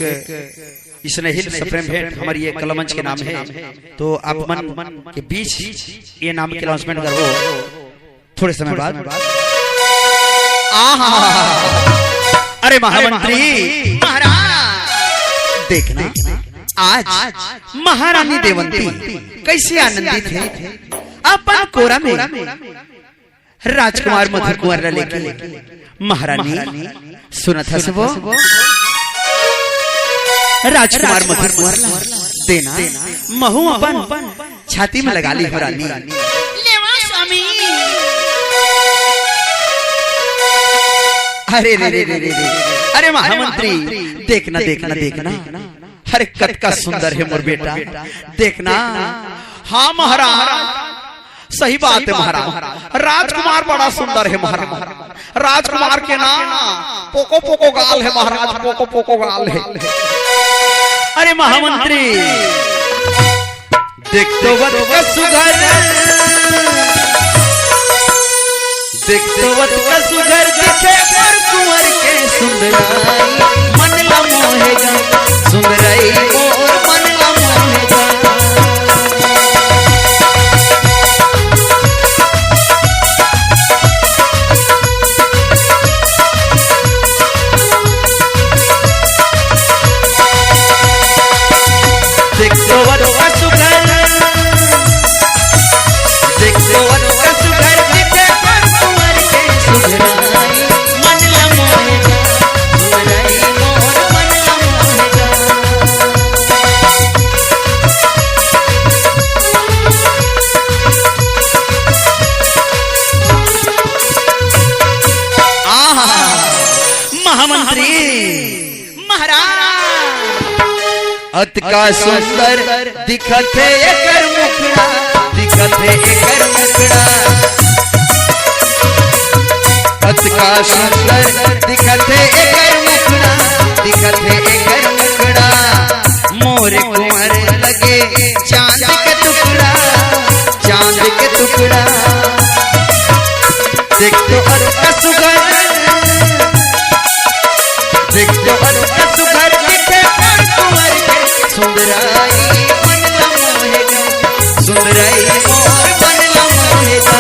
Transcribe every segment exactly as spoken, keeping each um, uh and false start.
एक स्नेहिल सप्रेम भेंट हमर ये कला मंच के नाम हे, तो आप मन के बीच ये नाम के announcement करबो थोड़े समय बाद। आहा, अरे महामंत्री महाराज, देखना आज महारानी देवंती कैसे आनंदित हे अपन कोरा में राजकुमार मधुकुंवर ला लेके। महारानी, सुनत हस वो? राजकुमार मधुकुंवर ला देना, महूं अपन छाती में लगा ली हो रानी। लेवा स्वामी। अरे रे रे रे रे रे। अरे महामंत्री, देखना, देखना, देखना। अरे कतका सुंदर हे मोर बेटा, देखना। हाँ महाराज, सही बात हे महाराज, राजकुमार बड़ा सुंदर हे महाराज। राजकुमार के ना पोको पोको गाल हे महाराज, पोको पोको गाल हे। अरे महामंत्री, देख तो वत का सुघर, देख तो वत का सुघर दिखे पर कुंवर के सुंदराई मन ला मोहेगा, सुंदराई मोर मन ला मोहेगा। देख तो वत का सुघर, देख तो वत का सुघर दिखे पर कुंवर के सुघराई मन ला मोहेगा, सुघराई मोर मन ला मोहेगा। आहा, महामंत्री महाराज, अतका सुंदर दिखत हे एकर मुखड़ा, दिखत हे एकर मुखड़ा। अतका सुंदर दिखत हे एकर मुखड़ा, दिखत हे एकर मुखड़ा। मोर कुंवर लगे चांद के टुकड़ा, चांद के टुकड़ा। देख तो अतका सुघर, देख तो अतका सुघर दिखे पर कुंवर के सुंदराई मन ला मोहेगा, सुंदराई मोर मन ला मोहेगा।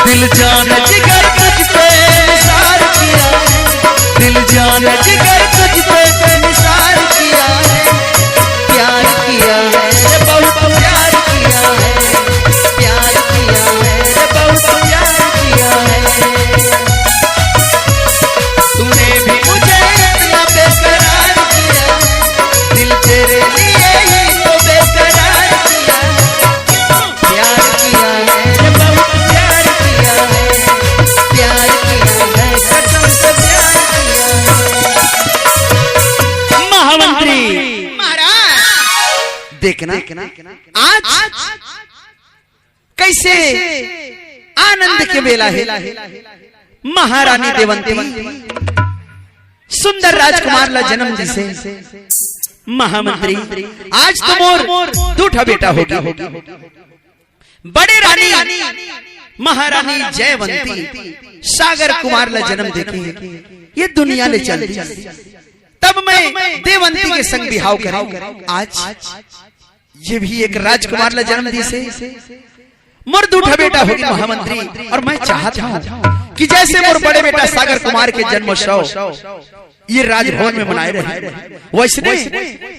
दिल जान जिगर तुझ पे निसार किया है, दिल जान जिगर तुझ पे निसार किया है, प्यार किया है रे बहुत प्यार किया है, प्यार किया है रे बहुत प्यार किया है। तूने भी मुझे इतना बेकरार किया है, दिल तेरे लिए ही तो बेकरार किया है। प्यार किया है रे बहुत प्यार किया है, प्यार किया है कसम से प्यार किया है। महामंत्री महाराज, देखना आज कैसे आनंद के बेला हे। महारानी देवंती सुंदर राजकुमार ला जन्म दिसे। महामंत्री, आज तो मोर दू ठा बेटा होगे। बड़े रानी महारानी जयवंती सागर कुमार ला जन्म देके ये दुनिया ले चल दी। तब मैं देवंती के संग बिहाव करूं। आज ये भी एक राजकुमार ला जन्म दिसे। मोर दू ठा बेटा होगे महामंत्री, और मैं चाहत हूँ कि जैसे मोर बड़े बेटा सागर कुमार के जन्मोत्सव ये राजभवन में मनाए रहे, वैसने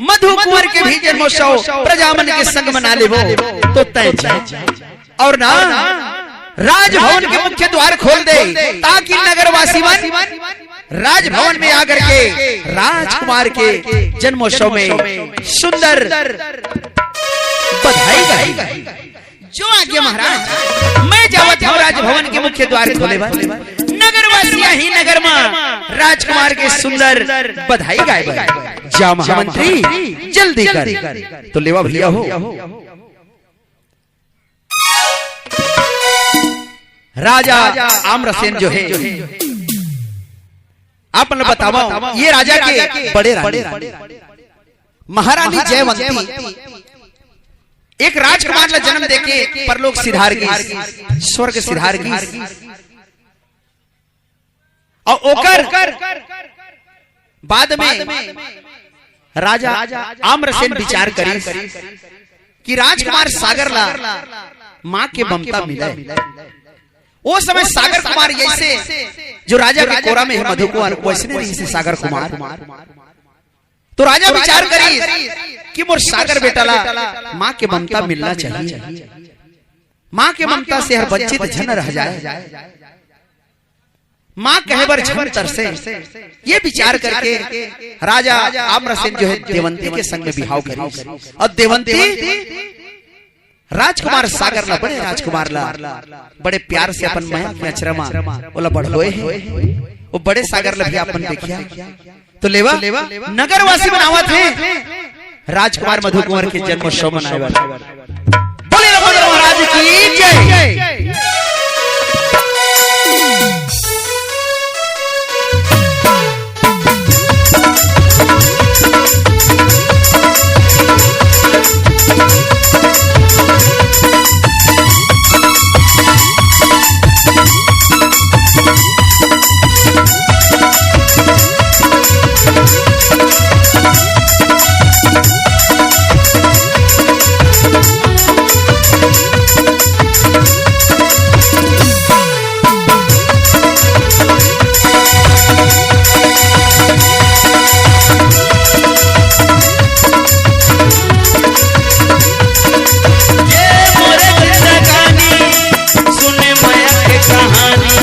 मधु कुंवर के भी जन्मोत्सव प्रजा मन के संग मना लेबो तो तय जाए। और ना राजभवन के मुख्य द्वार खोल दे, ताकि नगरवासी मन राजभवन में आकर के राजकुमार के जन्मोत्सव में सुंदर बधाई गाई। जो आज्ञा महाराज, मैं जावत हूँ राजभवन के मुख्य द्वार खोले बर। न सियाही नगर म राजकुमार के सुंदर बधाई गाय बर। जा महामंत्री, जल्दी कर। तो लेवा भैया हो, राजा आम्रसेन जो है, आप मन ल बतावव, ये राजा के बड़े रानी महारानी जयवंती एक राजकुमार ल जन्म देके परलोक सिधार गिस, स्वर्ग सिधार गिस। अउ ओकर बाद में राजा आम्रसेन विचार करिस कि राजकुमार सागर ला माँ के ममता मिले। ओ समय सागर कुमार जैसे जो राजा के कोरा में है मधु कुंवर, वैसने रहिस हे सागर कुमार। तो राजा विचार करिस कि मोर सागर बेटा ला माँ के ममता मिलना चाहिए, माँ के ममता से हर वंचित झन रह जाए। माँ कहे बर झन तरसे। ये विचार करके राजा आम्रसेन जो है देवंती के संग में बिहाव करिस। अउ देवंती राजकुमार सागर ला, बड़े राजकुमार ला बड़े प्यार से अपन मया के अचरा म ओला बढ़ोए हे। ओ बड़े सागर ला भी आप मन देखिया। तो लेवा, नगरवासी मन आवत हे राजकुमार मधु कुंवर के जन्मोत्सव मनाए बर। बोले लंबोदर महाराज की जय। ये मोरे जिंदगानी, सुन मया के कहानी।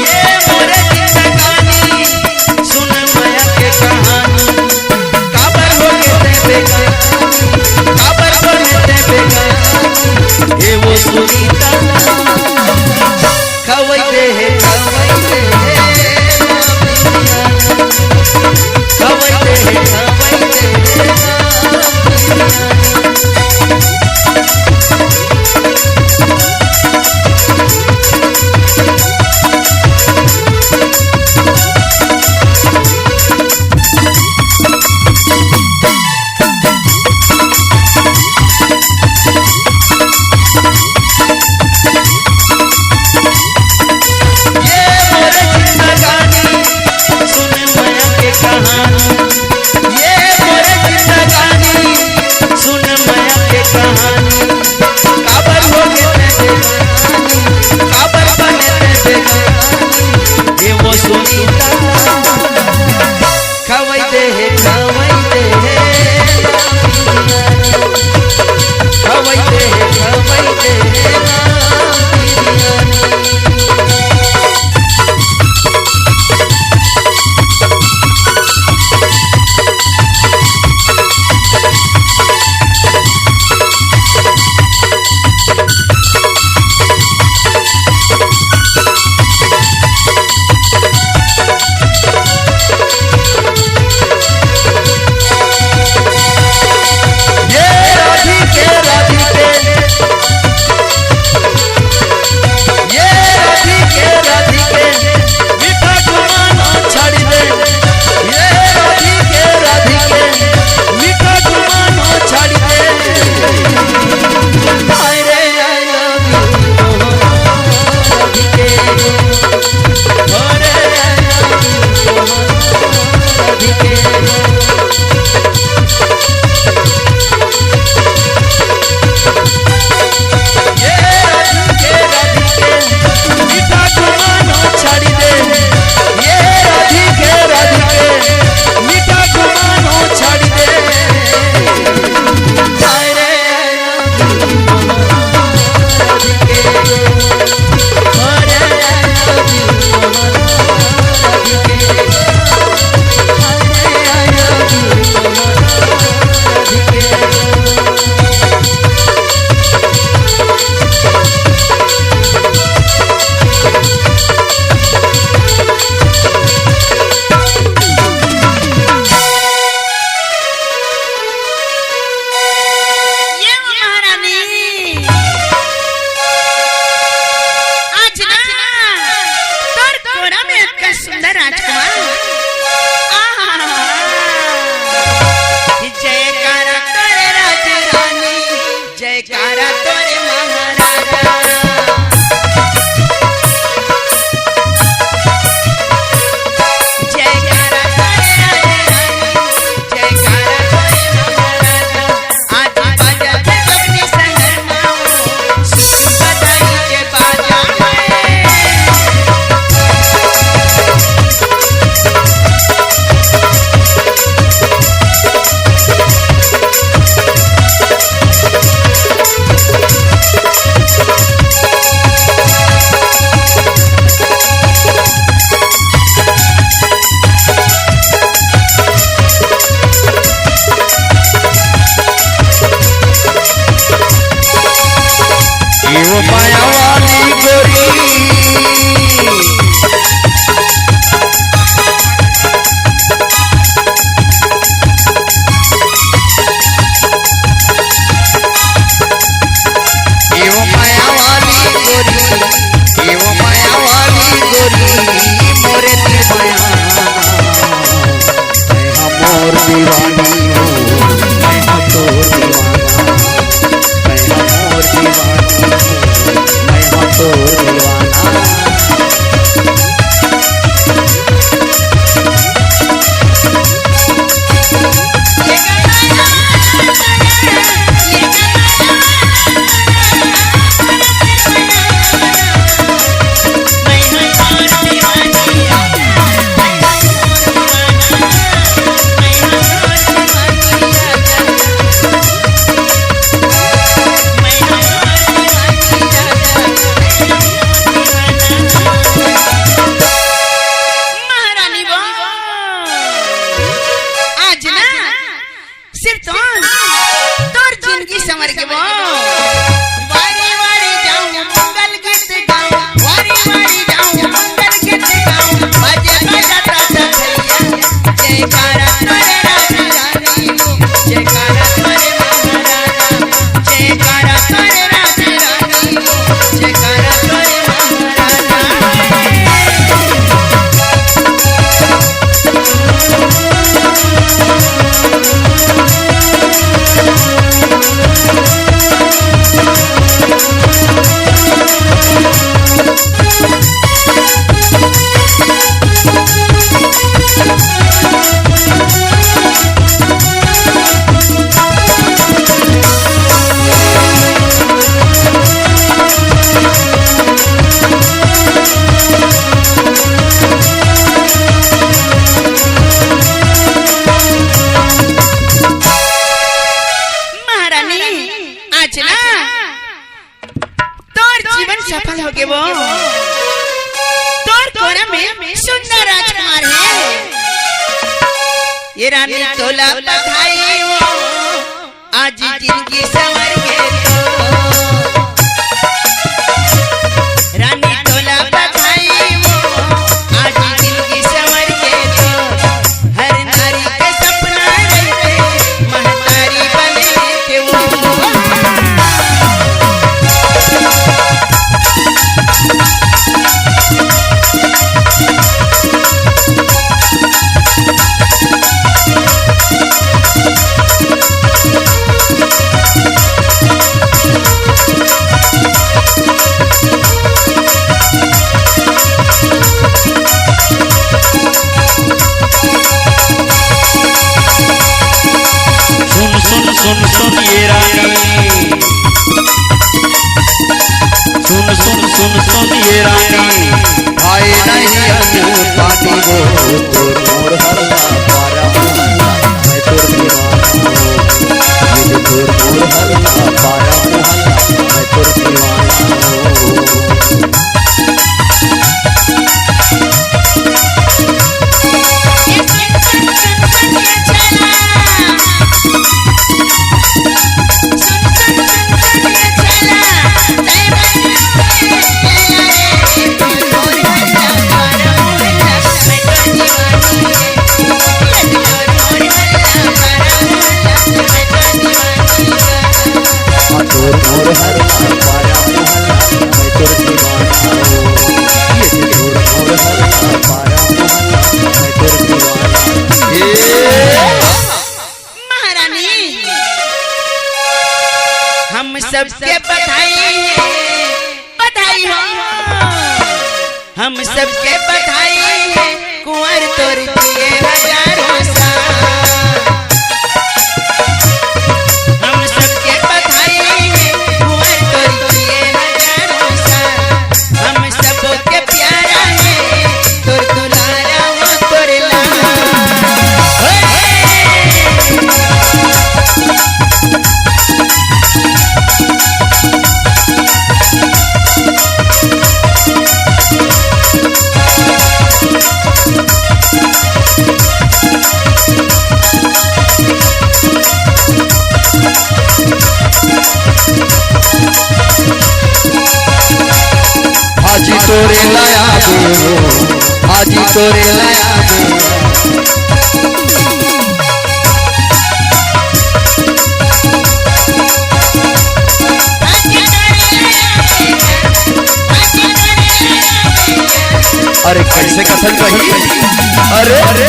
ये मोरे जिंदगानी, सुन मया के कहानी। काबर होगे ते बेगानी, काबर होगे ते बेगानी। ए वो सुनीता, खवई दे हे, खवई दे हे, खवई दे हे, खवई दे हे। तोर जिंदगी संवर के वो। वारी वारी जाऊं मंगल गीत गाऊं, वारी वारी जाऊं मंगल गीत गाऊं, बाजे बजाता था भैया, जयकारा करे राज रानी हो, जयकारा करे महाराजा, जयकारा करे राज रानी हो, जयकारा करे महाराजा। महारानी, आज ना तोर जीवन सफल हो गे वो। तोर कोरा में सुंदर राजकुमार हे। ये रानी तोला बधाई हो, आज जिंदगी संवर गे तो। रानी तोला बधाई हो, आज जिंदगी संवर गे तो। हर नारी के सपना रहिथे, महतारी बने के वो। सुन, सुन, सुन, सुन ये रानी, सुन, सुन, सुन, सुन ये रानी, आए नहीं अन्न पानी वो, तोर मोर हल्ला पारा मोहल्ला, मैं तोर दीवाना हूँ। ये तोर मोर हल्ला पारा मोहल्ला, मैं तोर दीवाना हूँ। तोर मोर हल्ला पारा मोहल्ला, मैं तोर दीवाना हूँ। ये तोर मोर हल्ला पारा मोहल्ला, मैं तोर दीवाना हूँ। ए महारानी, हम सबके बधाई है, बधाई हो। हम सबके बधाई है, कुंवर तोर जिए हजारों साल। हम सबके बधाई है, कुंवर तोर जिए हजारों साल। हम सबके प्यारा है, तोर दुलारा वो तोर लाल। हाजी तोरे लाया दे, हाजी तोरे लाया दे। अरे कैसे कथन कही? अरे, अरे,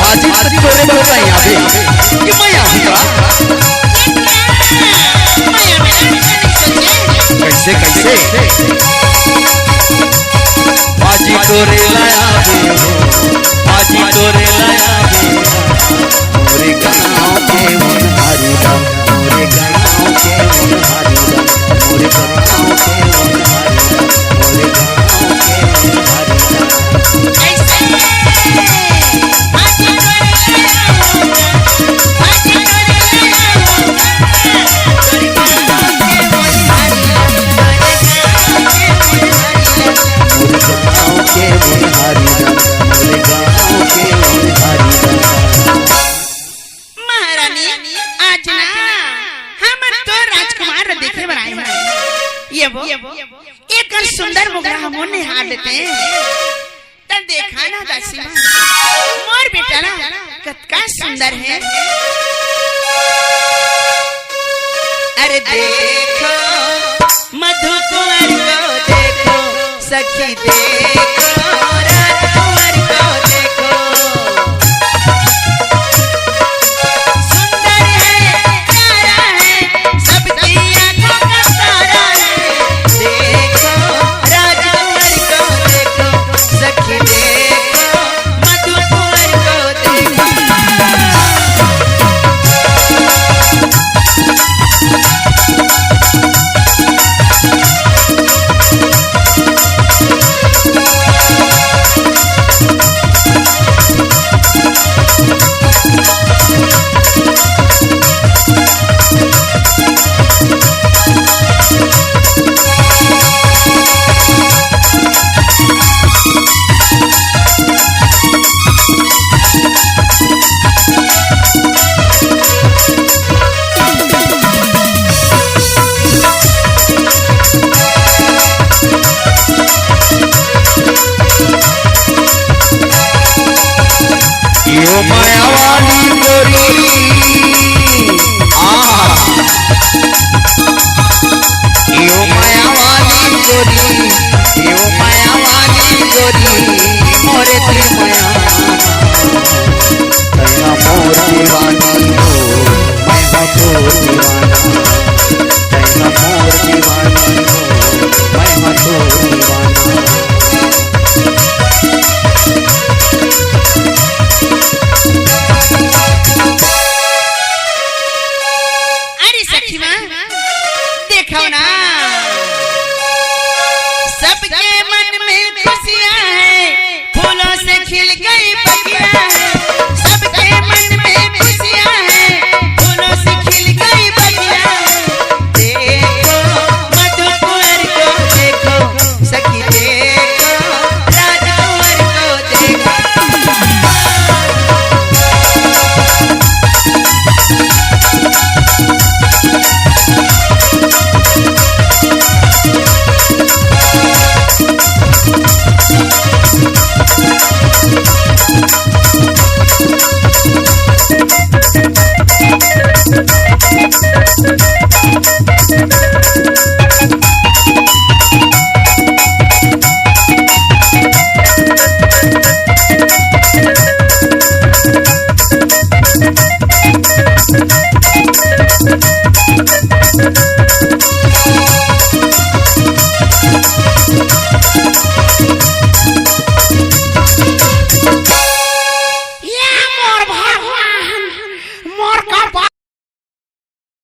हाजी तक तोरे बहुत आई आवे कि मैं आऊंगा। कैसे, कैसे? हाजी तोरे लाया दे, हाजी तोरे लाया दे। मोरे गाँव के उनहारी दा, मोरे गाँव के उनहारी दा, मोरे गाँव के उनहारी दा, मोरे गाँव के उनहारी दा। मोरे गाँव के उनहारी आज ना हमन तो राजकुमार ला देखे बर आए हन। ये वो, एकर सुंदर मुखड़ा हमन निहार लेते हैं। त देखा ना दासी माँ, मोर बेटा ना कतका सुंदर है। अरे देखो मधु कुंवर को, देखो सखी, देखो राजकुंवर को, देखो। सुंदर है, प्यारा है, सबकी आंखों का तारा है। देखो राजकुंवर को, देखो सखी, देखो मधु कुंवर को, देखो। यो माया वाली गोरी, आ, यो माया वाली गोरी, यो माया वाली गोरी, मोरे दिल माया, तैं हा मोर दीवानी हो, मैं हा तोर दीवाना। तैं हा मोर दीवानी हो, मैं हा तोर दीवाना। अरे सखी माँ, देखो ना, सबके मन में खुशियाँ हैं, फूलों से खिल गई बगिया है। सबके मन में खुशियाँ हैं, फूलों से खिल गई बगिया है। देखो मधु कुंवर को, देखो सखी, देखो राजकुंवर को, देखो।